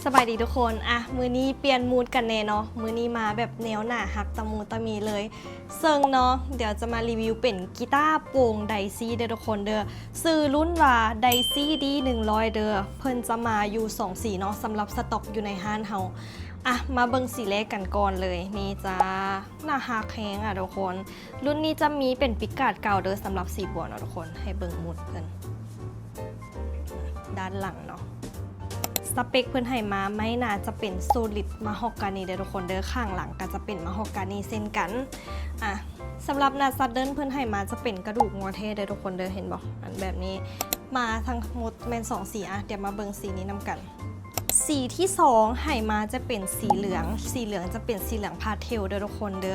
ສະບາຍດີທຸກຄົນ ອ່ະ ມື້ນີ້ປ່ຽນມູດກັນແດ່ເນາະ ມື້ນີ້ມາແບບແນວໜ້າຮັກຕະມຸຕະມິເລີຍ ເຊິ່ງເນາະ ດຽວຈະມາຣີວິວເປັນກີຕາໂປ່ງໄດຊີເດີທຸກຄົນເດີ ຊື່ລຸ້ນວ່າໄດຊີດີໜຶ່ງຮ້ອຍເດີ ເພິ່ນຈະມາຢູ່ສອງສີເນາະ ສຳລັບສະຕັອກຢູ່ໃນຮ້ານເຮົາ ອ່ະ ມາເບິ່ງສີແລກກັນກ່ອນເລີຍ ນີ້ຈ້າ ໜ້າຮັກແຮງອະທຸກຄົນ ລຸ້ນນີ້ຈະມີເປັນປິກກາດເກົ່າເດີ ສຳລັບສີບົວເນາະທຸກຄົນ ໃຫ້ເບິ່ງໝູດເພິ່ນ ດ້ານຫຼັງເນາະ ສະເປັກເພິ່ນໃຫ້ມາ ໄມ້ໜ້າຈະເປັນໂຊລິດມາຮອກການີເດີທຸກຄົນເດີ ຂ້າງຫຼັງກໍຈະເປັນມາຮອກການີເຊັ່ນກັນ ອ່ະ ສຳລັບໜ້າຊັດເດິນເພິ່ນໃຫ້ມາຈະເປັນກະດູກງົວແທ້ເດີທຸກຄົນເດີ ເຫັນບໍ່ ອັນແບບນີ້ ມາທັງໝົດແມ່ນສອງສີ ອ່ະ ດຽວມາເບິ່ງສີນີ້ນຳກັນ ສີທີສອງໃຫ້ມາຈະເປັນສີເຫຼືອງ ສີເຫຼືອງຈະເປັນສີເຫຼືອງພາສເທວເດີທຸກຄົນເດີ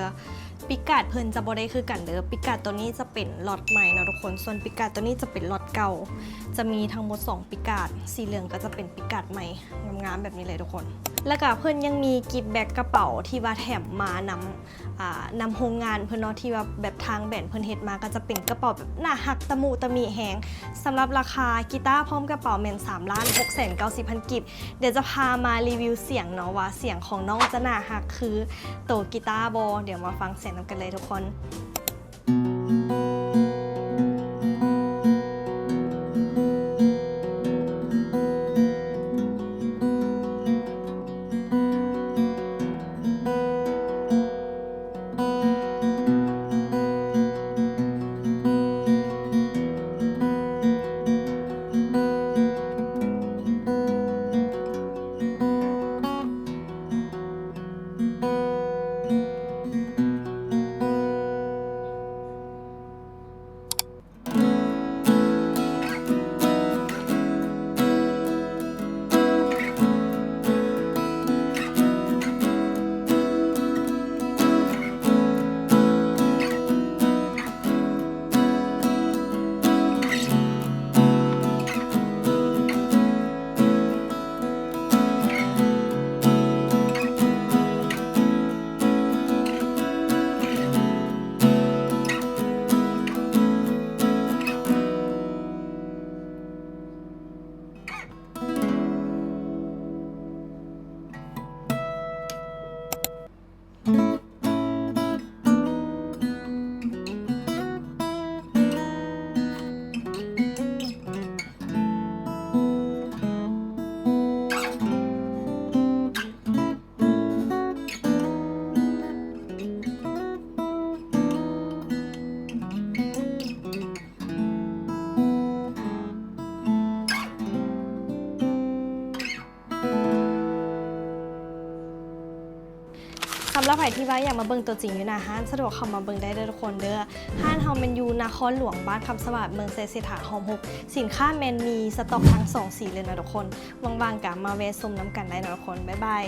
ປິກກາດເພິ່ນຈະບໍ່ໄດ້ຄືກັນເດີ ປິກກາດໂຕນີ້ຈະເປັນລັອດໃໝ່ເນາະທຸກຄົນ ສ່ວນປິກກາດໂຕນີ້ຈະເປັນລັອດເກົ່າ ຈະມີທັງໝົດສອງປິກກາດ ສີເຫຼືອງກໍຈະເປັນປິກກາດໃໝ່ ງາມໆແບບນີ້ເລີຍທຸກຄົນ ແລ້ວກໍເພິ່ນຍັງມີກິບແບັກກະເປົາທີ່ວ່າແຖມມານຳ ອ່າ ນຳໂຮງງານເພິ່ນເນາະ ທີ່ວ່າແບບທາງແບຣນເພິ່ນເຮັດມາ ກໍຈະເປັນກະເປົາແບບໜ້າຮັກຕະມຸຕະມິແຮງ ສຳລັບລາຄາກີຕາພ້ອມກະເປົາແມ່ນສາມລ້ານຫົກແສນເກົ້າສິບພັນກີບ ດຽວຈະພາມາຣີວິວສຽງເນາະ ວ່າສຽງຂອງນ້ອງຈະໜ້າຮັກຄືໂຕກີຕາບໍ່ ດຽວມາຟັງສຽງນຳກັນເລີຍທຸກຄົນ. ສຳລັບໃຜທີ່ວ່າຢາກມາເບິ່ງຕົວຈິງຢູ່ໜ້າຮ້ານ ສະດວກເຂົ້າມາເບິ່ງໄດ້ເດີທຸກຄົນເດີ. ຮ້ານເຮົາແມ່ນຢູ່ນະຄອນຫຼວງ ບ້ານຄຳສະຫວາດ ເມືອງໄຊເສດຖາ ຮ່ວມຫົກ. ສິນຄ້າແມ່ນມີສະຕັອກທັງສອງສີເລີຍນະທຸກຄົນ. ວ່າງໆກະມາແວ່ຊົມນຳກັນໄດ້ນະທຸກຄົນ. ບາຍບາຍ.